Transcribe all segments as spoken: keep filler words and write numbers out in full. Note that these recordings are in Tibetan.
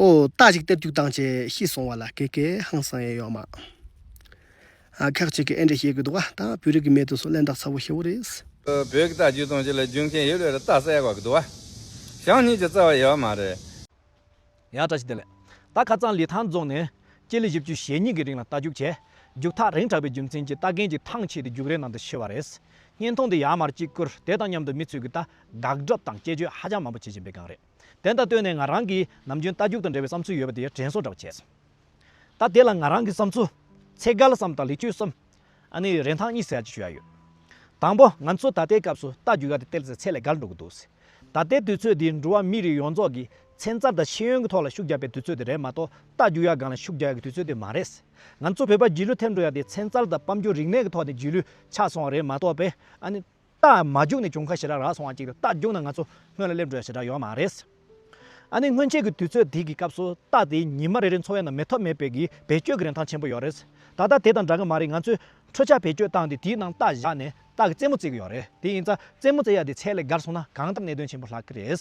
ཨོ་རྟ་ཞིག་སྟེར་རྒྱུག་བཏང་བྱས་ཤི་སོང་བ་ལ་སྐད་སྐད་ཧང་སང་ཡས་ཡོད་མ། ཨ་ཁག་ཅིག་གིས་ཨེ་འདྲ་བཤད་གི་འདུག་བ། ད་བོད་རིགས་ཀྱི་མི་དེ་ཚོ་གླེན་རྟགས་ཚ་བོ་ཞེ་བོ་རེད། བོད་ཀྱི་རྟ་རྒྱུག་གཏོང་ཅིག་ལ་རྒྱུག་མཁན་ཡོད་རེད། རྟ་བསད་དགོས་གི་འདུག་བ། ཞང་ཉིད་ཀྱི་རྩ་བ་ཡོད་མ་རེད། ཡང་བཀྲ་ཤིས་བདེ་ལེགས། ད་ཁ་སང་ལི་ཐང་རྫོང་ནས་སྤྱི་ལེ་བཞི་བཅུ་ཞེ་གཉིས་ཀྱི་རིང་ལ་རྟ་རྒྱུག་བྱས། རྒྱུག་ཐག་རིང་དྲགས་པའི་རྒྱུ་མཚན་གྱིས་རྟ་རྒན་གྱིས་ཐང་ཆད་དེ་རྒྱུག་རའི་ནང་དུ་ཤི་བ་རེད། བརྙན་ཐུང་དེ་ཡར་མར་གཅིག་བསྐུར། དེ་དང་མཉམ་དུ་མི་ཚོས་ཀྱི་རྟ་དགག་སྒྲུབ་དང་སྐྱོན་བརྗོད་ཧ་ཅང་མང་པོ་བྱེད་བཞིན་པའི་སྒང་རེད། དེ་དང་བསྟུན་ནས་ང་རང་གིས་ནམ་རྒྱུན་རྟ་རྒྱུག་དང་འབྲེལ་བའི་བསམ་ཚུལ་ཡོད་པ་དེ་དྲན་གསོ་འདྲ་བོ་བྱས། ད་དེ་ལ་ང་རང་གི་བསམ་ཚུལ། ཚེ་འགལ་བསམ་དང་ལེགས་བཅོས་བསམ། ཨ་ནི་རིན་ཐང་གཉིས་ཟེར་ཡ་ཅིག་ཞུ་ཡ་ཡོད། དང་པོ། ང་ཚོ་ད་ལྟའི་སྐབས་སུ་རྟ་རྒྱུག་ཡ་དེ་ཏོག་ཙམ་ཚད་ལས་བརྒལ་འགྲོ་གི་འདུག། ད་ལྟའི་དུས་ཚོད་འདི་འགྲོ་བ་མི་རིགས་ཡོངས་རྫོགས་ཀྱི་ཚན་རྩལ་དང་ཤེས་ཡོན་གྱི་ཐོག་ལ་ཤུགས་རྒྱག་པའི་དུས་ཚོད་དེ་རེད་མ་གཏོགས། རྟ་རྒྱུག་ཡ་སྒང་ལ་ཤུགས་རྒྱག་ཡ་གི་དུས་ཚོད་དེ་མ་རེད། ང་ཚོ་བོད་པ་རྗེས་ལུས་ཐེབས་འགྲོ་ཡ་དེ་ཚན་རྩལ་དང་དཔལ་འབྱོར་རིག་གནས་ཀྱི་ཐོག་ནས་རྗེས་ལུས་ཆགས་སོང་བ་རེད་མ་གཏོགས་པས། ཨ་ནི། རྟ་མ་རྒྱུག་ནས་གྱོང་ཁ་ཞེ་དྲག་རག་སོང་བ་ཅིག་རེད། རྟ་རྒྱུག་ན་ང་ཚོ་སྔོན་ལ་སླེབས་འགྲོ་ཡ་ཞེ་དྲག་ཡོད་མ་རེད། ཨ་ནི་སྔོན་ཆད་ཀྱི་དུས་ཚོད་དེ་གི་སྐབས་སུ་རྟ་དེ་ཉི་མ་རེ་རེ་འཚོ་བའི་ནང་མེད་ཐབས་མེད་པའི་གི་བེད་སྤྱོད་ཀྱི་རིན་ཐང་ཆེན་པོ་ཡོད་རེད། ད་ལྟ་དེ་དང་འདྲ་གི་མ་རེད། ང་ཚོས་འཕྲུལ་ཆས་བེད་སྤྱོད་བཏང་སྟེ་དེའི་ནང་རྟ་བཞག་ནས་རྟ་གི་རྩེད་མོ་རྩེ་གི་ཡོད་རེད། དེ་ཡིན་ཙང་རྩེད་མོ་རྩེ་ཡ་དེ་ཚད་ལས་བརྒལ་སོང་ན་གང་ལྟར་གནད་དོན་ཆེན་པོ་ལྷག་གི་རེད།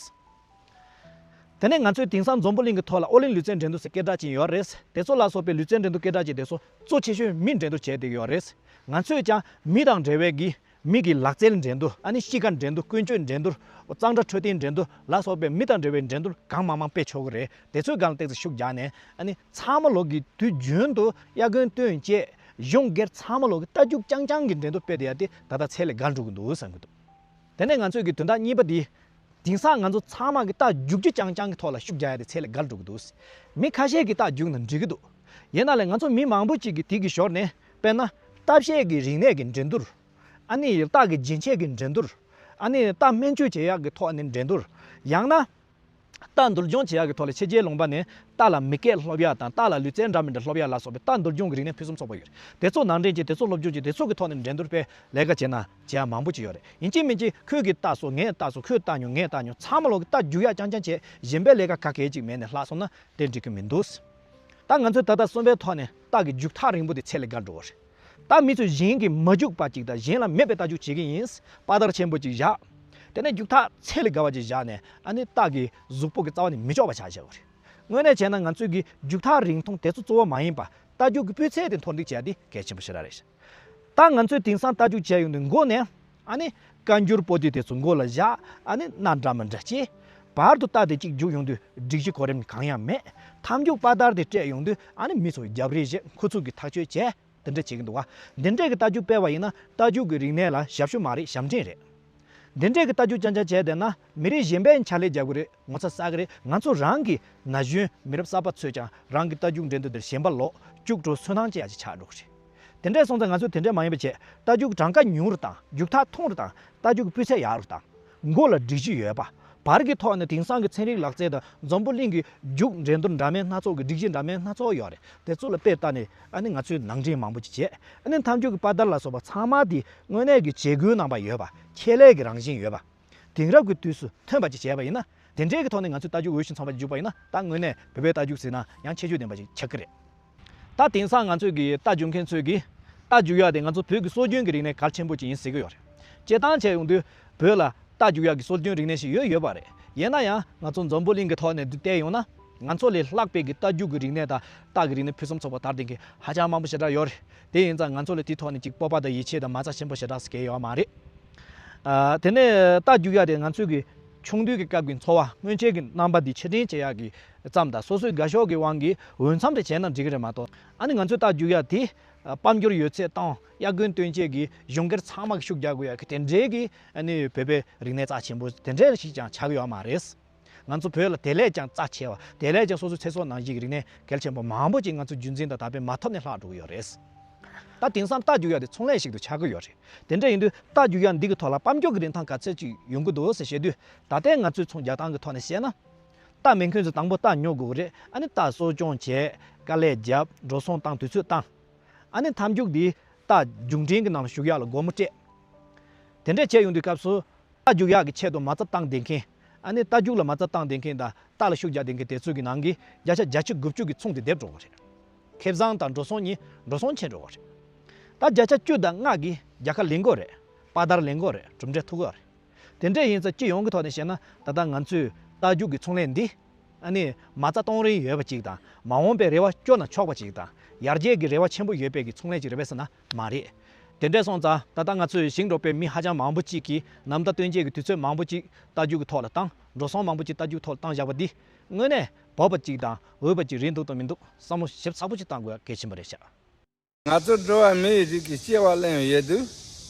དེ་ནས་ང་ཚོས་དེང་སང་འཛམ་བུ་གླིང་གི་ཐོག་ལ་ཨོ་གླིང་ལུས་རྩལ་འགྲན་བསྡུར་ཟེར་སྐད་གྲགས་ཅན་ཡོད་རེད། དེ་ཚོ་ལ་སོགས་པའི་ལུས་རྩལ་འགྲན་བསྡུར་སྐད་གྲགས་ཅན་དེ་ཚོ་གཙོ་ཆེ་ཤོས་མིས་འགྲན་བསྡུར་བྱས་བསྡད་ཀྱི་ཡོད་རེད། ང་ཚོས་ཀྱང་མི་དང་འབྲེལ་བའི་གི་མི་གི་ལག་རྩལ་འགྲན་བསྡུར། ཨ་ནི་གཤིས་ཀ་འགྲན་བསྡུར། ཀུན་སྤྱོད་འགྲན་བསྡུར། གཙང་སྦྲ་འཕྲོད་བསྟེན་འགྲན་བསྡུར་ལ་སོགས་པའི་མི་དང་འབྲེལ་བའི་འགྲན་བསྡུར་གང་མང་མང་སྤེལ་ཆོག་གི་རེད། དེ་ཚོའི་སྒང་ལ་ཏོག་ཙམ་ཤུགས་རྒྱག་ནས། ཨ་ནི་ཚང་མ་ལོག་གི་དུས་རྒྱུན་དུ་དབྱར་དགུན་སྟོན་བཅས་གཞུང་སྒེར་ཚང་མ་ལོག་གི་རྟ་རྒྱུག་རྐྱང་རྐྱང་གི་འགྲན་བསྡུར་སྤེལ་བསྡད་ཡ་དེ་ད་ལྟ་ཚད་ལས་བརྒལ་འགྲོ་གི་འདུག་བསམ་གྱི་འདུག། དེ་ནས་ང་ཚོས་ཀྱི་དོན་དག་གཉིས་པ་འདི། དེང་སང་ང་ཚོ་ཚང་མ་གི་རྟ་རྒྱུག་རྒྱུ་རྐྱང་རྐྱང་གི་ཐོག་ལ་ཤུགས་རྒྱག་ཡ་དེ་ཚད་ལས་བརྒལ་འགྲོ་གི་འདུག། མི་ཁ་ཤས་ཀྱིས་རྟ་རྒྱུག་ན་འགྲིག་གི་འདུག། ཡིན་ན་ལས་ང་ཚོ་མི་མང་པོ་ཅིག་གིས་དེ་གི་ཞོར་ནས། དཔེར་ན། རྟ་བཤས་ཀྱི་རིག་གནས་ཀྱི་འགྲན་བསྡུར། ཨ་ནི་རྟ་གི་རྒྱན་ཆས་ཀྱི་འགྲན་བསྡུར། ཨ་ནི་རྟ་སྨན་བཅོས་བྱེད་ཡག་གི་ཐོག་ནས་འགྲན་བསྡུར། ཡང་ན། རྟ་འདུལ་སྦྱོང་བྱེད་ཡག་གི་ཐོག་ལ་ཕྱི་རྒྱལ་ལུང་པ་ནས་རྟ་ལ་མི་སྐད་སློབ་ཡག་དང་། རྟ་ལ་ལུས་རྩལ་འདྲ་མི་འདྲ་སློབ་ཡག་ལ་སོགས་པའི་རྟ་འདུལ་སྦྱོང་གི་རིག་གནས་ཕུན་སུམ་ཚོགས་པ་ཡོད་རེད། དེ་ཚོ་ནང་འདྲེན་བྱས། དེ་ཚོ་སློབ་སྦྱོང་བྱས། དེ་ཚོ་གི་ཐོག་ནས་འགྲན་བསྡུར་སྤེལ། ལས་ཀ་བྱས་ན་བྱེད་ཡག་མང་པོ་ཅིག་ཡོད་རེད། ཡིན་གཅིག་མིན་གཅིག་ཁོས་ཀྱི་རྟ་གསོ། ངས་རྟ་གསོ། ཁོས་རྟ་ཉོ། ངས་རྟ་ཉོ། ཚང་མ་ལོག་གི་རྟ་རྒྱུག་ཡག་རྐྱང་རྐྱང་བྱས། གཞན་པའི་ལས་ཀ་ག་གེ་ཅིག་མེད་ནས་ལྷག་སོང་ན་དེ་འགྲིག་གི་མི་འདུག། ད་ང་ཚོས་ད་ལྟ་གསུམ་པའི་ཐོག་ནས་རྟ་གི་རྒྱུག་ཐག་རིང་པོ་དེ་ཚད་ལས་བརྒལ་འགྲོ་བ་རེད། ད་མི་ཚོས་གཞན་གྱིས་མ་རྒྱུག་པ་ཅིག་དང་། གཞན་ལ་མེད་པའི་རྟ་རྒྱུག་བྱེད་ཀྱི་ཡིན། དཔའ་དར་ཆེན་པོ་ཅིག་བཞག། དེ་ནས་རྒྱུག་ཐག་ཚད་ལས་བརྒལ་བ་ཅིག་བཞག་ནས། ཨ་ནི་རྟ་གི་གཟུགས་པོ་གི་རྩ་བ་ནས་མི་ལྕོགས་པ་ཆགས་བཞག་པ་རེད། དངོས་གནས་བྱས་ན་ང་ཚོས་ཀྱི་རྒྱུག་ཐག་རིང་ཐུང་དེ་ཚོ་གཙོ་བོ་མ་ཡིན་པ། རྟ་རྒྱུག་གི་སྤུས་ཚད་དེ་མཐོར་འདེགས་བྱས་ཏེ་གལ་ཆེན་པོ་ཞེ་དྲག་རེད། ད་ང་ཚོས་དེང་སང་རྟ་རྒྱུག་བྱས་ཡོང་དུས་མགོ་ནས། ཨ་ནི་བཀའ་འགྱུར་པོ་ཏི་དེ་ཚོ་མགོ་ལ་བཞག། ཨ་ནི་སྣ་འདྲ་མི་འདྲ་བྱས། བར་དུ་རྟ་དེ་གཅིག་རྒྱུག་ཡོང་དུས་སྒྲིག་གཞི་གོ་རིམ་གང་ཡང་མེད། མཐའ་མཇུག་དཔའ་དར་དེ་སྤྲད་ཡོང་དུས། ཨ་ནི་མི་ཚོ་རྒྱབ་རི་བྱས། ཁུ་ཚུར་གྱིས་ཐག་གཅོད་བྱས། དེ་འདྲ་བྱེད་ཀྱི་འདུག་བ། འདི་འདྲས་ཀྱི་རྟ་རྒྱུག་སྤེལ་བ་ཡིན་ན་རྟ་རྒྱུག་གི་རིག་གནས་ལ་ཞབས་ཞུ་མ་རེད། ཞབས་འདྲེན་རེད། འདི་འདྲས་ཀྱི་རྟ་རྒྱུག་རྐྱང་རྐྱང་བྱས་བསྡད་ན་མི་རིགས་གཞན་པས་ཕྱག་ལས་རྒྱག་གི་རེད། ངོ་ཚ་ཟ་གི་རེད། ང་ཚོ་རང་གི་ན་གཞོན་མི་རབས་གསར་པ་ཚོས་ཀྱང་རང་གི་རྟ་རྒྱུག་འགྲན་བསྡུར་འདིར་ཞེན་པ་ལོག། སྐྱུག་བྲོ་སུན་སྣང་སྐྱེ་ཡ་ཅིག་ཆགས་འགྲོ་གི་རེད། དེ་འདྲས་སོང་ཙང་ང་ཚོས་དེ་འདྲས་མ་ཡིན་པ་བྱས། རྟ་རྒྱུག་གྲངས་ཀ་ཉུང་རུ་བཏང་། རྒྱུག་ཐག་ཐུང་རུ་བཏང་། རྟ་རྒྱུག་གི་སྤུས་ཚད་ཡག་རུ་བཏང་། མགོ་ལ་སྒྲིག་གཞི་ཡོད་པ། བར་གྱི་ཐོག་ནས་དེང་སང་གི་ཚན་རིག་ལག་རྩལ་དང་འཛམ་བུ་གླིང་གི་རྒྱུག་འགྲན་བསྡུར་འདྲ་མིན་སྣ་ཚོགས་ཀྱི་སྒྲིག་གཞི་འདྲ་མིན་སྣ་ཚོགས་ཡོད་རེད། དེ་ཚོ་ལ་དཔེ་ལྟ་ནས། ཨ་ནི་ང་ཚོས་ནང་འདྲེན་མང་པོ་ཅིག་བྱས། ཨ་ནི་མཐའ་མཇུག་གི་དཔའ་དར་ལ་སོགས་པ་ཚང་མ་དེ་དངོས་གནས་ཀྱི་བྱེད་སྒོའི་རྣམ་པ་ཡོད་པ། ཆེད་ལས་ཀྱི་རང་བཞིན་ཡོད་པ། དེང་རབས་ཀྱི་དུས་སུ་ཐོན་པ་ཅིག་བྱས་པ་ཡིན་ན། དེ་འདྲའི་གི་ཐོག་ནས་ང་ཚོས་རྟ་རྒྱུག་འོས་ཤིང་འཚམས་པ་ཅིག་རྒྱུག་པ་ཡིན་ན། ད་དངོས་གནས་བོད་པའི་རྟ་རྒྱུག་ཟེར་ན་ཡང་ཁྱད་ཆོས་ལྡན་པ་ཅིག་ཆགས་ཀྱི་རེད། ད་དེང་སང་ང་ཚོས་ཀྱི་རྟ་རྒྱུག་མཁན་ཚོས་ཀྱི་རྟ་རྒྱུག་ཡག་དེ་ང་ཚོ་བོད་ཀྱི་སྲོལ་རྒྱུན་གྱི་རིག་གནས་གལ་ཆེན་པོ་ཅིག་ཡིན་ཟེར་གྱི་ཡོད་རེད། སྤྱིར་བཏང་བྱས་ཡོང་དུས་བོད་ལ་རྟ་རྒྱུག་ཡག་གི་སྲོལ་རྒྱུན་རིག་གནས་ཤིག་ཡོད་ཡོད་པ་རེད། ཡིན་ན་ཡང་ང་ཚོ་འཛམ་བུ་གླིང་གི་ཐོག་ནས་བལྟས་ཡོང་ན། ང་ཚོ་ལས་ལྷག་པའི་གི་རྟ་རྒྱུག་གི་རིག་གནས་དང་རྟ་གི་རིག་གནས་ཕུན་སུམ་ཚོགས་པ་དར་བསྡད་མཁན་ཧ་ཅང་མང་པོ་ཞེ་དྲག་ཡོད་རེད། དེ་ཡིན་ཙང་ང་ཚོ་ལ་དེའི་ཐོག་ནས་ཅིག་སྤོབས་པ་དང་ཡིད་ཆེས་དང་མ་རྩ་ཆེན་པོ་ཞེ་དྲག་སྐྱེ་ཡོད་མ་རེད། ཨ། དེ་ནས་རྟ་རྒྱུག་ཡག་དེ་ང་ཚོའི་གི་ཆུང་དུས་ཀྱི་སྐབས་ཀྱི་འཚོ་བ། སྔོན་ཆད་ཀྱི་རྣམ་པ་འདི་ཕྱིར་དྲན་བྱེད་ཡག་གི་ཙམ་དང་། སོ་སོའི་དགའ་ཕྱོགས་ཀྱི་དབང་གིས་འོས་འཚམ་དེ་བྱས་ན་འགྲིག་གི་རེད་མ་གཏོགས། ཨ་ནི་ང་ཚོའི་རྟ་རྒྱུག་ཡག་དེ་དཔལ་འབྱོར་ཡོད་ཚད་བཏང་། དབྱར་དགུན་སྟོན་ཆེད་ཀྱི་གཞུང་སྒེར་ཚང་མ་གི་ཤུགས་རྒྱག་དགོས་ཡག་གི་དེ་འདྲའི་གི། ཨ་ནི་བོད་པའི་རིག་གནས་རྩ་ཆེན་པོ་དེ་འདྲ་ཞིག་ཀྱང་ཆགས་ཀྱི་ཡོད་མ་རེད། ང་ཚོ་བོད་ལ་དེ་ལས་ཀྱང་རྩ་ཆེ་བ། དེ་ལས་ཀྱང་སོ་སོའི་ཚེ་སྲོག་ནང་བཞིན་གྱི་རིག་གནས་གལ་ཆེན་པོ་མང་པོ་ཅིག་ང་ཚོ་རྒྱུན་འཛིན་དང་དར་སྤེལ་མ་ཐུབ་ནས་ལྷག་འགྲོ་གི་ཡོད་རེད། ད་དེང་སང་རྟ་རྒྱུག་ཡག་དེ་ཚོང་ལས་ཤིག་ཏུ་ཆགས་ཀྱི་ཡོད་རེད། དེ་འདྲ་ཡིན་དུས་རྟ་རྒྱུག་ཡག་འདི་གི་ཐོག་ལ་དཔལ་འབྱོར་གྱི་རིན་ཐང་ག་ཚད་ཅིག་ཡོང་གི་འདུག་ཟེར་བཤད་དུས། ད་ལྟའི་ང་ཚོའི་ཚོང་རྒྱག་སྟངས་ཀྱི་ཐོག་ནས་བཤད་ན། རྟ་མེད་མཁན་ཚོས་དང་པོ་རྟ་ཉོ་དགོས་ཀྱི་རེད། ཨ་ནི་རྟ་གསོ་སྐྱོང་བྱས། དཀའ་ལས་བརྒྱབ། འགྲོ་སོང་བཏང་། དུས་ཚོད་བཏང་། ཨ་ནི་མཐའ་མཇུག་འདི་རྟ་རྒྱུག་འཕྲིན་གྱི་ནང་ཞུགས་ཡག་ལ་སྒོར་མོ་སྤྲད། དེ་འདྲ་བྱས་ཡོང་དུས་སྐབས་སུ། རྟ་རྒྱུག་ཡག་གི་ཆེད་དུ་མ་རྩ་བཏང་བསྡད་མཁན། ཨ་ནི་རྟ་རྒྱུག་ལ་མ་རྩ་བཏང་བསྡད་མཁན་དང་། རྟ་ལ་ཤུགས་རྒྱག་བསྡད་མཁན་དེ་ཚོ་གི་ནང་གི་བརྒྱ་ཆ་བརྒྱད་ཅུ་དགུ་བཅུ་གི་ཚོང་དེ་རྡེབ་འགྲོ་གི་རེད། ཁེ་བཟང་དང་འགྲོ་སོང་གཉིས། འགྲོ་སོང་ཆེ་འགྲོ་གི་རེད། ད་བརྒྱ་ཆ་བཅུ་དང་ལྔ་གིས་རྒྱལ་ཁ་ལེན་གྱི་ཡོད་རེད། དཔའ་དར་ལེན་གྱི་ཡོད་རེད། གྲུབ་འབྲས་ཐོབ་ཀྱི་ཡོད་རེད། དེ་འདྲ་ཡིན་ཙང་སྤྱི་ཡོངས་ཀྱི་ཐོག་ནས་བཤད་ན། ད་ལྟ་ང་ཚོས་རྟ་རྒྱུག་གི་ཚོང་ལས་འདི་ ཨ་ནི་མ་རྩ་གཏོང་རིན་ཡོད་པ་ཅིག་དང་། མ་འོངས་པའི་རེ་བ་སྐྱོ་ན་ཆོག་པ་ཅིག་དང་། ཡར་རྒྱས་ཀྱི་རེ་བ་ཆེན་པོ་ཡོད་པའི་གི་ཚོང་ལས་ཅིག་རེད་པས་ཟེར་ན་མ་རེད། དེ་འདྲས་སོང་ཙང་ད་ལྟ་ང་ཚོའི་ཞིང་འབྲོག་པའི་མི་ཧ་ཅང་མང་པོ་ཅིག་གིས་ནམ་ཟླ་སྟོན་ཆས་ཀྱི་དུས་ཚོད་མང་པོ་ཅིག་རྟ་རྒྱུག་གི་ཐོག་ལ་བཏང་། འགྲོ་སོང་མང་པོ་ཅིག་རྟ་རྒྱུག་ཐོག་ལ་བཏང་བཞག་པ་འདི་དངོས་གནས་བབ་པ་ཅིག་དང་འོས་པ་ཅིག་རེད་འདུག་དང་མི་འདུག་བསམ་བློ་ཞིབ་ཚགས་པོ་ཅིག་བཏང་དགོས་ཡ་གལ་ཆེན་པོ་རེད་ཤག། ང་ཚོ་འགྲོ་བ་མིའི་རིགས་ཀྱི་སྐྱེ་བ་ལེན་ཡོད་དུས།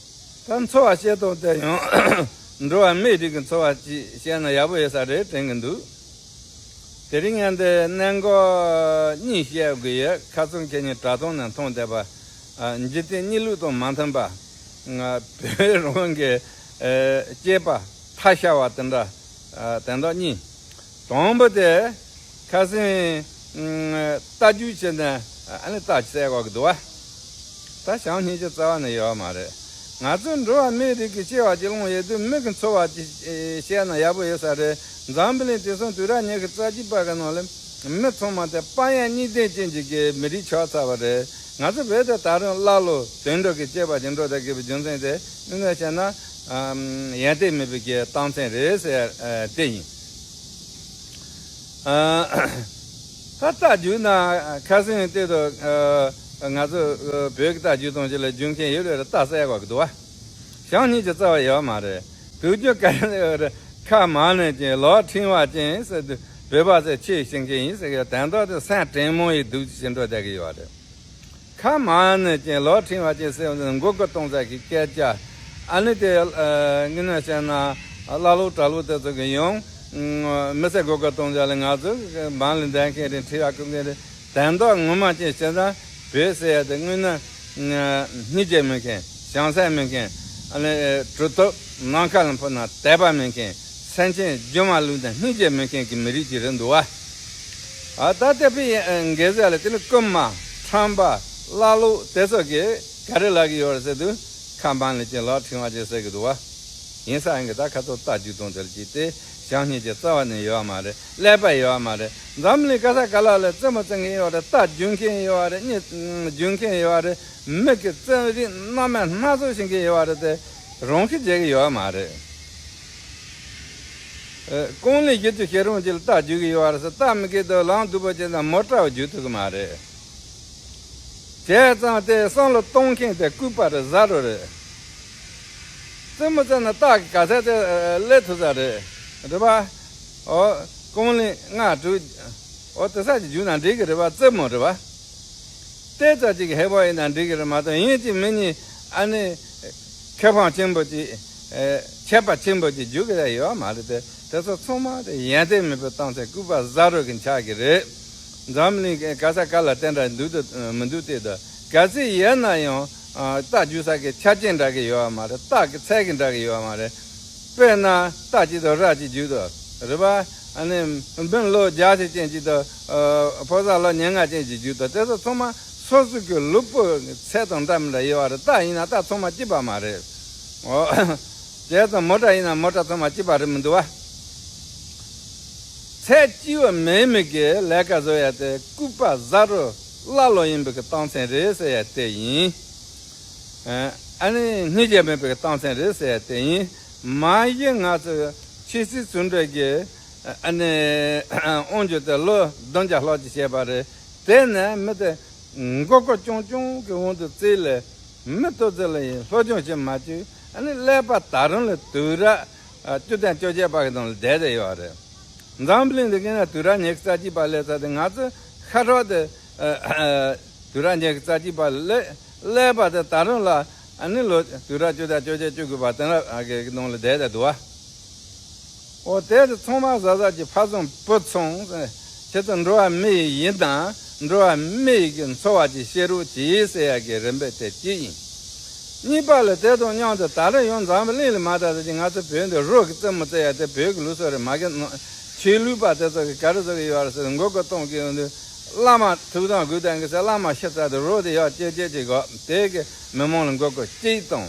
ད་འཚོ་བ་སྐྱེལ་སྟངས་དེ་ཡང་འགྲོ་བ་མིའི་རིགས་ཀྱི་འཚོ་བ་ཅིག་བྱས་ན་ཡག་པོ་ཡོད་ས་རེད་དྲན་གྱི་འདུག། དེ་རིང་ང་འདི་གནད་འགག་གཉིས་བཤད་དགོས་ཡོད། ཁ་སང་ཁྱེད་གཉིས་དྲ་ཐོག་ནས་མཐོང་བསྡད་པ། ཨ། འཇིག་རྟེན་གནས་ལུགས་དང་མ་མཐུན་པ། ང་བོད་རང་གི། ཨ། སྐྱེས་པ་ཐ་ཤལ་བ་དེ་འདྲ། ཨ། དོན་དག་གཉིས། དང་པོ་དེ། ཁ་སང་། ཨ། རྟ་རྒྱུག་བྱས་ནས་ཨ་ནི་རྟ་བསད་དགོས་ཀྱི་འདུག་བ། ད་བྱམས་སྙིང་རྗེ་རྩ་བ་ནས་ཡོད་མ་རེད། ང་ཚོ་འགྲོ་བ་མིའི་རིགས་ཀྱི་སྐྱེ་བ་གཅིག་ལོངས་ཡོད་དུས་མི་གི་འཚོ་བ་གཅིག་བཤད་ན་ཡག་པོ་ཡོད་ས་རེད། འཛམ་བུ་གླིང་དེང་སང་དུས་རབས་ཉི་ཤུ་རྩ་གཅིག་པ་གི་ནང་ལ་མི་ཚང་མ་དེ་དཔལ་ཡོན་གཉིས་ལྡན་ཅན་གྱི་གི་མི་རིགས་ཆགས་ཚར་བ་རེད། ང་ཚོ་བོད་དེ་ད་རུང་ཀླ་ཀློ་དུད་འགྲོ་གི་སྐྱེས་པ་ཅིག་འགྲོ་བསྡད་དགོས་པའི་རྒྱུ་མཚན་དེ་དངོས་གནས་བཤད་ན། ཨམ། ཡོན་ཏན་མེད་པའི་གི་རྟགས་མཚན་རེད་ཟེར། ཨ། དེ་ཡིན། ཨ། ད་རྟ་རྒྱུག་ན་ཁ་སང་ཡིན་དུས་དུ། ཨ། ང་ཚོ་བོད་ཀྱི་རྟ་རྒྱུག་སྟངས་ཅིག་ལ་རྒྱུག་མཁན་ཡོད་རེད། རྟ་བསད་དགོས་ཀྱི་འདུག་བ། བྱམས་སྙིང་རྗེ་རྩ་བ་ཡོད་མ་རེད། དུག་རྒྱུ་ག་རེ་ཡོད་རེད། ཁ་མང་ནས་ཅན་ལོག་ཕྲེང་བ་ཅན་ཟེར་དུས་བོད་པ་ཚོས་ཆེས་ཤེས་མཁན་ཡིན་ཟེར་གི་ཡོད། དོན་དག་དེ་སེམས་དྲང་མོ་ཡི་སྡུག་ཅིག་འགྲོ་བསྡད་ཀྱི་ཡོད་རེད། ཁ་མང་ནས་ཅན་ལོག་ཕྲེང་བ་ཅན་ཟེར་བ་འདི་མགོ་སྐོར་གཏོང་ས་གི་སྐད་ཆ། ཨ་ནི་དེ། ཨ། དངོས་གནས་བཤད་ན་ཀླ་ཀློ་གྲྭ་ལོག་དེ་ཚོ་གི་ཡང་མི་ཚེ་མགོ་སྐོར་གཏོང་ས་ལ་ང་ཚོ་འབངས་ལ་འདེད་མཁན་རེད། ཁྲི་ཡག་བཀོད་མཁན་རེད། དོན་དག་ངོ་མ་ཅན་བཤད་ན་བོད་ཟེར་ཡ་དེ་དངོས་གནས་སྙིང་རྗེ་མེད་མཁན། བྱང་སེམས་མེད་མཁན། ཨ་ནི་གྲུབ་ཐོབ་ནམ་མཁའ་ལ་འཕུར་ན་དད་པ་མེད་མཁན། སེམས་ཅན་རྒྱུ་མ་ལུས་ན་སྙིང་རྗེ་མེད་མཁན་གྱི་མི་རིགས་ཅིག་རེད་འདུག་བ། ཨ། ད་ལྟ་བུའི་འགལ་ཟླ་ལ་དེ་ནི་རྐུན་མ་ཁྲམ་པ་ཀླ་ཀློ་དེ་ཚོ་གིས་ག་རེ་ལབ་ཀྱི་ཡོད་རེད་ཟེར་དུས། ཁ་མང་ནས་ཅན་ལོག་ཕྲེང་བ་ཅན་ཟེར་གྱི་འདུག་བ། ཡིན་ས་ཡིན་གྱི་ད་ཁ་ཚོ་རྟ་རྒྱུག་སྟངས་དེར་གྱིས་ཏེ་བྱམས་སྙིང་རྗེ་རྩ་བ་ནས་ཡོད་མ་རེད། ཀླད་པ་ཡོད་མ་རེད། འཛམ་གླིང་ག་ས་ག་ལ་ལ་རྩེད་མོ་རྩེ་མཁན་ཡོད་རེད། རྟ་རྒྱུག་མཁན་ཡོད་རེད། གཉིད་རྒྱུག་མཁན་ཡོད་རེད། མི་གི་རྩེད་རིགས་སྣ་མིན་སྣ་ཚོགས་ཤེས་མཁན་ཡོད་རེད། དེ་རང་ཤི་བྱེད་ཀྱི་ཡོད་མ་རེད། ཨ། རྐང་ལག་བཞི་བཅུ་ཞེ་གྲངས་ཅིག་ལ་རྟ་རྒྱུག་གི་ཡོད་རེད་ཟེར། རྟ་མི་དགོས་དུས་ལམ་སྡུག་པོ་བྱས་ན་མོ་ཊ་བ་རྒྱུག་ཐུབ་ཀྱི་མ་རེད། བྱས་ཙང་དེ་བསམ་བློ་གཏོང་མཁན་དེ་ལྐུགས་པ་རེད། ཟ་རོ་རེད། རྩེད་མོ་རྩེ་ན་རྟ་གི་ག་ཚད་དེ་སླེབས་ཐུབ་ས་རེད། རེད་པ། ཨོ། རྐང་ལག་ལྔ་དྲུག་ཨོ། དེ་ཚོ་ཅིག་རྒྱུག་ན་འགྲིག་གི་རེད་པ། རྩེད་མོ་རེད་པ། ཏོག་ཙམ་ཅིག་ཧེ་བག་ཡིན་ན་འགྲིག་གི་རེད་མ་གཏོགས། ཡིན་གཅིག་མིན་གཉིས་ཨ་ནི་ཁེ་ཕན་ཆེན་པོ་ཅིག་ཨེ། ཆད་པ་ཆེན་པོ་ཅིག་རྒྱུག་གི་ཡོད་མ་རེད་དེ། དེ་ཚོ་ཚང་མ་དེ་ཡོན་ཏན་མེད་པའི་རྟགས་མཚན། ལྐུགས་པ་ཟ་རོ་གི་ཆགས་ཀྱི་རེད། འཛམ་གླིང་ག་ས་ག་ལ་དེ་འདྲ་འདུག་དང་མི་འདུག་དེ་དང་། གལ་སྲིད་ཡོད་ན་ཡང་། ཨ། རྟ་རྒྱུག་ས་གི་ཆ་རྐྱེན་འདྲ་གི་ཡོད་མ་རེད། རྟ་གི་ཚད་གི་འདྲ་གི་ཡོད་མ་རེད། དཔེར་ན་རྟ་གཅིག་དང་ར་གཅིག་རྒྱུག་དང་། རེད་པ། ཨ་ནི་འབུམ་ལོ་བརྒྱ་ཅིག་ཅན་གཅིག་དང་། ཨ། ཕོ་གསར་ལོ་ཉེར་ལྔ་ཅན་གཅིག་རྒྱུག་དང་། དེ་ཚོ་ཚང་མ་སོ་སོ་གི་ལུས་པོ་ཚད་དང་འདྲ་མི་འདྲ་ཡོད་རེད། རྟ་ཡིན་ན་རྟ་ཚང་མ་གཅིག་པ་མ་རེད། ཨོ། བྱས་ཙང་མོ་ཊ་ཡིན་ན་མོ་ཊ་ཚང་མ་གཅིག་པ་རེད་མི་འདུག་བ། ཚད་གཅིག་པ་མེད་མི་གི་ལས་ཀ་བཟོ་ཡ་དེ་ལྐུགས་པ་ཟ་རོ་ཀླ་ཀློ་ཡིན་པའི་གི་རྟགས་མཚན་རེད་ཟེར་ཡ་དེ་ཡིན། ཨ་ནི་སྙིང་རྗེ་མེད་པའི་གི་རྟགས་མཚན་རེད་ཟེར་ཡ་དེ་ཡིན། མ་གཞི་ང་ཚོ་ཆོས་སྲིད་ཟུང་འབྲེལ་གྱི་ཨ་ནི་དབང་སྒྱུར་དེ་ལོ་བདུན་བརྒྱ་ལྷག་ཅིག་བྱས་པ་རེད། དེ་ནས་མི་དེ་མགོ་སྐོར་རྐྱང་རྐྱང་གི་དབང་དུ་བརྩིས་ལས། མི་ཏོག་ཙམ་ལ་ཡིན་སློབ་སྦྱོང་བྱེད་མ་བཅུག་ཨ་ནི་ཀླད་པ་ད་རུང་ལ་དུས་རབས་བཅུ་དང་བཅོ་བརྒྱད་པ་གི་ནང་ལ་བསྡད་བསྡད་ཡོད་རེད། འཛམ་གླིང་འདི་ག་ནས་དུས་རབས་ཉི་ཤུ་རྩ་གཅིག་པ་སླེབས་ཚར་ཏེ། ང་ཚོ་ཤ་ཁྲག་དེ་དུས་རབས་ཉི་ཤུ་རྩ་གཅིག་པ་ལ་སླེབས་པ་དེ་ད་རུང་ལ་ཨ་ནི་ལོ་དུས་རབས་བཅུ་དང་བཅོ་བརྒྱད་བཅུ་དགུ་པ་དེ་འདྲ་གི་ནང་ལ་བསྡད་བསྡད་འདུག་བ། འོ། དེ་དེ་ཚང་མ་བཟའ་བཟའ་གྱི་ཕ་ཚང་བུ་ཚང་། ཁྱེད་ཚོ་འགྲོ་བ་མི་ཡི་ཡིན་དང་འགྲོ་བ་མི་ཡི་གི་འཚོ་བ་ཅིག་བྱེད་རོགས་གྱིས་ཟེར་ཡ་གི་རིམ་པས་དེ་གཅིག་ཡིན། གཉིས་པ་ལ་དེ་དང་མཉམ་དུ་ད་རེས་ཡང་འཛམ་བུ་གླིང་ལ་མ་དར་ཟེར་གྱི་ང་ཚོ་བོད་འདི་རོགས་ཀྱི་རྩེད་མོ་རྩེ་ཡ་དེ་བོད་ཀྱི་ལུགས་སྲོལ་རེད་མ་གི། ཆོས་ལུགས་པ་དེ་ཚོ་གི་ག་རེ་བཟོ་གི་ཡོད་རེད་ཟེར་མགོ་སྐོར་གཏོང་གི་ཡོང་དུས། བླ་མ་ཐུགས་དམ་དགོས་དང་གི་ཟེར། བླ་མ་ཤི་ཚར་དུས་རོགས་དེ་ཡག་ཅེ་ཅེ་ཅེ་གོ་དེ་གི་མི་མང་ལ་མགོ་སྐོར་གཅིག་གཏོང་།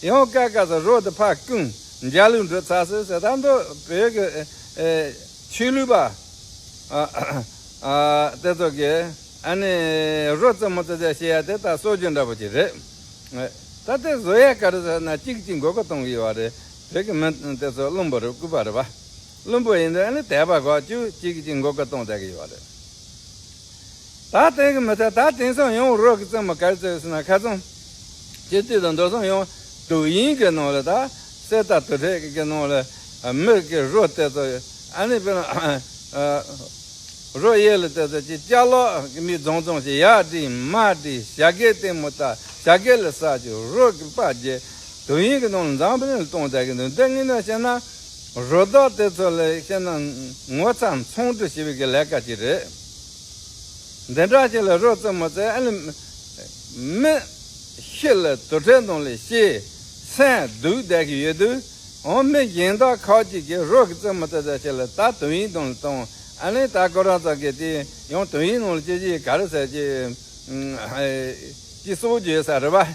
ཡང་སྐབས་སྐབས་སུ་རོགས་དེ་ཕར་བསྐུམ། འཇའ་ལུས་འགྲུབ་ཚར་སོང་ཟེར། ད་མདོ་བོད་ཀྱི་ཨེ་ཆོས་ལུགས་པ་ཨ་ཨ་དེ་ཚོ་གིས་ཨ་ནི་རོགས་རྩེད་མོ་རྩེ་ཚད་བྱེད་ཡ་དེ་ད་སྲོལ་རྒྱུན་འདྲ་པོ་ཅིག་རེད། ད་དེ་བཟོ་ཡ་ག་རེ་ཟེར་ན་གཅིག་གཅིག་མགོ་སྐོར་གཏོང་གི་ཡོད་རེད། བོད་ཀྱི་མི་དེ་ཚོ་བླུན་པོ་རེད། ལྐུགས་པ་རེད་པ། བླུན་པོ་ཡིན་དུས་ཨ་ནི་དད་པ་དགོས་རྒྱུ་གཅིག་གཅིག་མགོ་སྐོར་གཏོང་བསྡད་ཀྱི་ཡོད་རེད། ད་དེང་གི་མི་ཚད་ད་དེང་སང་ཡང་རོགས་ཀྱི་རྩེད་མོ་ག་རེ་རྩེ་ཡོད་ཟེར་ན། ཁ་སང་སྤྱི་འཐུས་དང་འགྲོ་སོང་ཡང་དུས་ཡུན་གྱི་ནང་ལ། ད་གསེར་རྟ་དུར་ཁྲོད་ཀྱི་ནང་ལ་མི་གི་རོ་དེ་ཚོ་ཨ་ནི་དཔེར་ན་རོ་གཡས་ལ་དེ་ཚོ་ཅིག་ཅ་ལག་གི་མི་རྫོང་རྫོང་ཞིག་ཡར་བསྒྲིགས་མར་བསྒྲིགས། ཞྭ་གི་ལྟད་མོ་ལྟ། ཞྭ་གི་ལ་ཟ་རྒྱུ། རོ་གི་པགས་བརྗེ། དུས་ཡུན་གྱི་ནང་ལ་འཛམ་བུ་གླིང་ལ་གཏོང་བསྡད་ཀྱི་འདུག་འདི་དངོས་གནས་བཤད་ན་རོ་བདག་དེ་ཚོ་ལ་བཤད་ན་ངོ་ཚ་མཚུངས་འདྲི་ཞེས་པའི་གི་ལས་ཀ་ཅིག་རེད། འདི་འདྲ་ཞིག་ལ་རོ་རྩེད་མོ་རྩེ་ཨ་ནི་མི་ཤི་ལ་དུར་ཁྲོད་ནང་ལ་ཤི་སེམས་སྡུག་བསྡད་ཀྱི་ཡོད་དུས། འོ་མི་གཞན་དག་ཁག་ཅིག་གིས་རོ་གི་རྩེད་མོ་རྩེ་ས་ཞིག་ལ་ད་དུས་ཡུན་ནང་ལ་གཏོང་། ཨ་ནི་ད་ཁོ་རང་ཚོ་གིས་དེ་ཡང་དུས་ཡུན་ནང་ལ་ཅི་ཅི་ག་རེ་ཟེར་གྱི་ཅི་གསོག་རྒྱུ་ཡོད་ས་རེད་པ།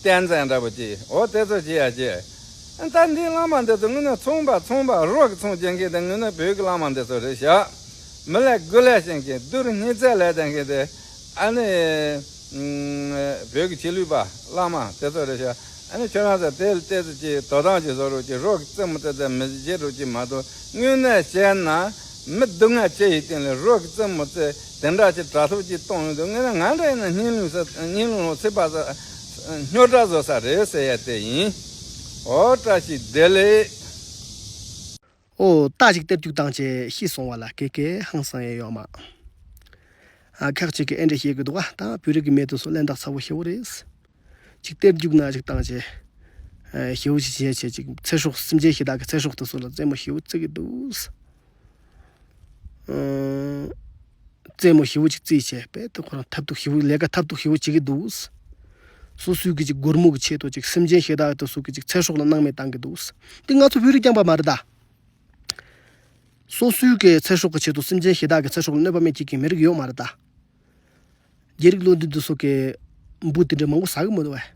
གཏན་ཚན་འདྲ་པོ་ཅིག་འོ་དེ་ཚོ་བྱེད་ཡ་བྱེད། ད་འདི་བླ་མ་འདི་ཚོ་དངོས་གནས་ཚོང་པ་ཚོང་པ་རོགས་ཀྱི་ཚོང་བྱེད་མཁན་དེ་དངོས་གནས་བོད་ཀྱི་བླ་མ་འདི་ཚོ་རེད་ཤག་མི་ལ་དགུ་ལས་བྱེད་མཁན་བདུད་རྩི་ལས་བྱེད་མཁན་དེ་ཨ་ནི་བོད་ཀྱི་ཆོས་ལུགས་པ་བླ་མ་དེ་ཚོ་རེད་ཤག་ཨ་ནི་ཁྱོད་རང་ཚོ་དེ་ལ་བལྟས་ཚེ་ཅིག་དོ་དམ་ཅིག་བཟོ་རོགས་ཅིག་རོགས་ཀྱི་རྩེད་མོ་རྩེ་ཚེ་མི་བྱེད་རོགས་ཅིག་མ་གཏོགས། དངོས་གནས་བྱས་ན་མི་སྡུག་བསྔལ་ཆེ་ཡི་སྟེང་ལ་རོགས་ཀྱི་རྩེད་མོ་རྩེ་དེ་འདྲ་ཅིག་དྲག་ཐུབ་ཅིག་གཏོང་ཡོང་དུས། ངས་ན་ང་འདྲ་ཡིན་ན་སྙིང་རླུང་ས་སྙིང་རླུང་ལ་ཚིག་པ་ས་རྙོག་དྲ་བཟོ་ས་རེད་ཟེར་ཡ་དེ་ཡིན། འོ་བཀྲ་ཤིས་བདེ་ལེགས། ཨོ་ད་ཅིག་གཏེར་རྒྱུག་བཏང་བྱས་ཤི་སོང་བ་ལ་སྐད་སྐད་ཧང་སང་ཡས་ཡོད་མ། ཨ་ཁག་ཅིག་གིས་ཨེ་འདྲ་བཤད་གི་འདུག་ཨ་ད་བོད་རིགས་ཀྱི་མི་དེ་ཚོ་གླེན་རྟགས་ཚ་བོ་ཞེ་བོ་རེད། ཅིག་གཏེར་རྒྱུག་ན་ཅིག་བཏང་བྱས། ཨ་ཞེ་བོ་ཅིག་བྱས་བྱས་ཅིག་ཚེ་སྲོག་སེམས་ཅན་ཞེ་དྲག་གི་ཚེ་སྲོག་དེ་ཚོ་ལ་རྩེད་མོ་ཞེ་བོ་རྩེ་གི་འདུག་ཨ་རྩེད་མོ་ཞེ་བོ་ཅིག་རྩེས་བྱས་པས་དེ་ཁོ་རང་ཐབས་སྡུག་ཞེ་བོ་ལས་ཀ་ཐབས་སྡུག་ཞེ་བོ་བྱེད་གི་འདུག་སོ་སོའི་གི་ཅིག་སྒོར་མོ་གི་ཆེད་དུ་ཅིག་སེམས་ཅན་ཞེ་དྲག་དེ་ཚོ་གི་ཅིག་ཚེ་སྲོག་ལ་སྣང་མེད་བཏང་གི་འདུག་འདི་ང་ཚོ་བོད་རིགས་རྐྱང་པ་མ་རེད་ད། སོ་སོའི་གི་ཚེ་སྲོག་གི་ཆེད་དུ་སེམས་ཅན་ཞེ་དྲག་གི་ཚེ་སྲོག་ལ་གནོད་པ་མེད་ཅིག་གི་མི་རིགས་ཡོད་མ་རེད་ད། རྒྱ་རིགས་བློ་འདྲི་འདི་ཚོ་གི་འབུ་དེ་འདྲ་མང་པོ་ཟ་གི་མི་འདུག་བས།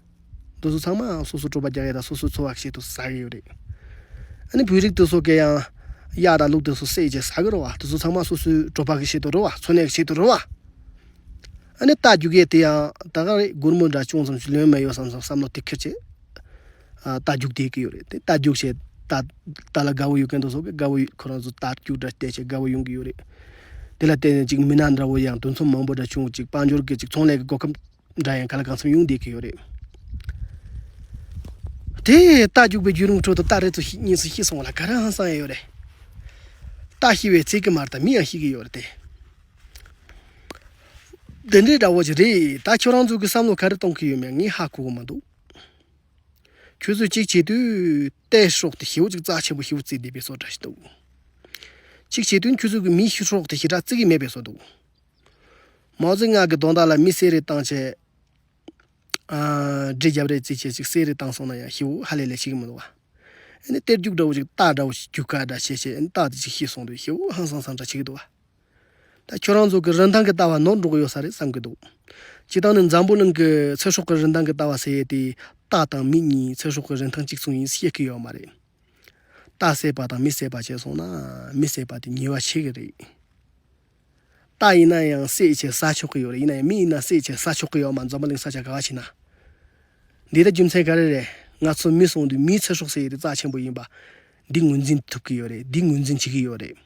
འདི་ཚོ་ཚང་མ་སོ་སོ་གྲོད་པ་རྒྱག་ཡས་དང་སོ་སོའི་འཚོ་བ་གི་ཆེད་དུ་ཟ་གི་ཡོད་རེད། ཨ་ནི་བོད་རིགས་དེ་ཚོ་གི་ཡང་གཡག་དང་ལུག་དེ་ཚོ་བསད་བྱས་ཟ་གི་རེད་བ། དེ་ཚོ་ཚང་མ་སོ་སོའི་གྲོད་པ་གི་ཆེད་དུ་རེད་བ། འཚོ་གནས་གི་ཆེད་དུ་རེད་བ། ཨ་ནི་རྟ་རྒྱུག་ཡས་དེ་ཡང་ད་ག་རེ་སྒོར་མོ་འདྲ་ཅུང་ཙམ་ཞིག་ལོན་མ་ཡོད་བསམ་བསམ་བསམ་བློ་དེ་ཁྱེར་བྱས། ཨ་རྟ་རྒྱུག་བསྡད་ཀྱི་ཡོད་རེད་དེ། རྟ་རྒྱུག་བྱས་རྟ་རྟ་ལ་དགའ་བོ་ཡོད་མཁན་དེ་ཚོ་གི་དགའ་བོ་ཡོད། ཁོ་རང་ཚོ་རྟ་རྒྱུག་འདྲ་བལྟས་བྱས་དགའ་བོ་ཡོང་གི་ཡོད་རེད། དེ་ལ་བརྟེན་ནས་ཅིག་མི་སྣ་འདྲ་བོ་ཡང་དུས་མཚམས་མང་པོ་འདྲ་བྱུང་། ཅིག་དཔལ་འབྱོར་གྱི་ཅིག་ཚོང་ལས་ཀྱི་གོ་སྐབས་འདྲ་ཡང་ག་ལ་གང་འཚམ་ཡོང་བསྡད་ཀྱི་ཡོད་རེད། དེ་རྟ་རྒྱུག་པའི་བརྒྱུད་རིམ་ཁྲོད་དུ་རྟ་རེ་ཚོ་ཤི་གཉིས་སུ་ཤི་སོང་བ་ལ་ག་རེ་ཧང་སང་ཡོད་རེད། རྟ་ཤི་བའི་ཚིག་གི་མར་ད་མི་ཡང་ཤི་གི་ཡོད་རེད་དེ། དེ་འདྲའི་འདྲ་བོ་ཅིག་རེད། ད་ཁྱོད་རང་ཚོ་གི་བསམ་བློ་ག་རེ་གཏོང་གི་ཡོད་མེད་ངས་ཧ་གོ་གི་མི་འདུག་ཁྱོད་ཚོས་གཅིག་བྱེད་དུས་རྟའི་སྲོག་དེ་ཞེ་བོ་ཅིག་རྩ་ཆེན་པོ་ཞེ་བོ་བརྩིས་བསྡད་པའི་བཟོ་འདྲ་ཞིག་འདུག་གཅིག་བྱེད་དུས་ཁྱོད་ཚོ་གི་མིའི་སྲོག་དེ་ཞེ་དྲག་བརྩི་གི་མེད་པའི་བཟོ་འདུག་མའོ་ཙེ་ཏུང་གི་དོན་དག་ལ་མི་གསེར་རེ་བཏང་བྱས། ཨ་འདྲེ་རྒྱབ་རེ་བརྩིས་བྱས་ཅིག་གསེར་རེ་བཏང་སོང་ན་ཡང་ཞེ་བོ་ཧ་ལས་ལས་བྱེད་ཀྱི་མི་འདུག་བ། ཨ་ནི་གཏེར་རྒྱུག་འདྲ་བོ་ཅིག་རྟ་འདྲ་བོ་ཞིག་རྒྱུག་ཁ་འདྲ་བྱས་བྱས་ཨ་ནི་རྟ་དེ་ཅིག་ཤི་སོང་དུས་ཞེ་བོ་ཧང་སང་སང་འདྲ་བྱེད་ཀྱི་འདུག་བ། ད་ཁྱོད་རང་ཚོ་གི་རིན་ཐང་གི་ལྟ་བ་ནོར་འགྲོ་གི་ཡོད་ས་རེད་བསམ་གྱི་འདུག་སྤྱིར་བཏང་ནི་འཛམ་བུ་གླིང་གི་ཚེ་སྲོག་གི་རིན་ཐང་གི་ལྟ་བ་ཟེར་ཡས་དེ་རྟ་དང་མི་གཉིས་ཚེ་སྲོག་གི་རིན་ཐང་གཅིག་མཚུངས་ཡིན་བཤད་ཀྱི་ཡོད་མ་རེད། རྟ་བསད་པ་དང་མི་བསད་པ་བྱས་སོང་ན་མི་བསད་པ་དེ་ཉེས་པ་ཆེ་གི་རེད། རྟ་ཡིན་ན་ཡང་བསད་བྱས་ཟ་ཆོག་གི་ཡོད་རེད། ཡིན་ན་ཡང་མི་ཡིན་ན་བསད་བྱས་ཟ་ཆོག་གི་ཡོད་མ་རེད། འཛམ་བུ་གླིང་ས་ཆ་ག་བ་ཕྱིན་ན། འདི་ལྟར་རྒྱུ་མཚན་ག་རེ་རེད། ང་ཚོ་མི་སོང་དུས་མིའི་ཚེ་སྲོག་ཟེར་ཡས་དེ་རྩ་ཆེན་པོ་ཡིན་པ། འདི་ངོས་འཛིན་ཐུབ་ཀྱི་ཡོད་རེད། འདི་ངོས་འཛིན་བྱེད་ཀྱི་ཡོད་རེད།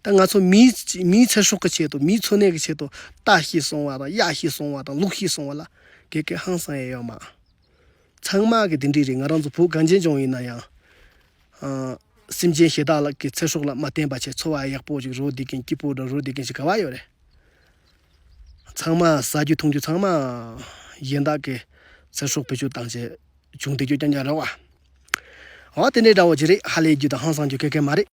ད་ང་ཚོ་མིའི་མིའི་ཚེ་སྲོག་གི་ཆེད་དུ་མིའི་འཚོ་གནས་ཀྱི་ཆེད་དུ་རྟ་ཤི་སོང་བ་དང་གཡག་ཤི་སོང་བ་དང་ལུག་ཤི་སོང་བ་ལ་གེ་གེ་ཧང་སང་ཡས་ཡོད་མ། ཚང་མ་གི་དེ་འདྲས་རེད། ང་རང་ཚོ་བོད་གངས་ཅན་ལྗོངས་ཡིན་ན་ཡང་། ཨ་སེམས་ཅན་ཞེ་དྲག་ལ་གི་ཚེ་སྲོག་ལ་མ་བརྟེན་པ་བྱས་འཚོ་བ་ཡག་པོ་ཅིག་རོལ་བསྡད་མཁན་སྐྱིད་པོ་འདྲ་རོལ་བསྡད་མཁན་ཞིག་ག་བ་ཡོད་རེད། ཚང་མ་ཟ་རྒྱུ་འཐུང་རྒྱུ་ཚང་མ་གཞན་དག་གི་ཚེ་སྲོག་བེད་སྤྱོད་བཏང་བྱས་བྱུང་བསྡད་རྒྱུ་རྐྱང་རྐྱང་རེད་བ། འོ་དེ་འདྲའི་འདྲ་བོ་ཅིག་རེད། ཧ་ལས་རྒྱུ་དང་ཧང་སང་རྒྱུ་གེ་གེ་མ་རེད།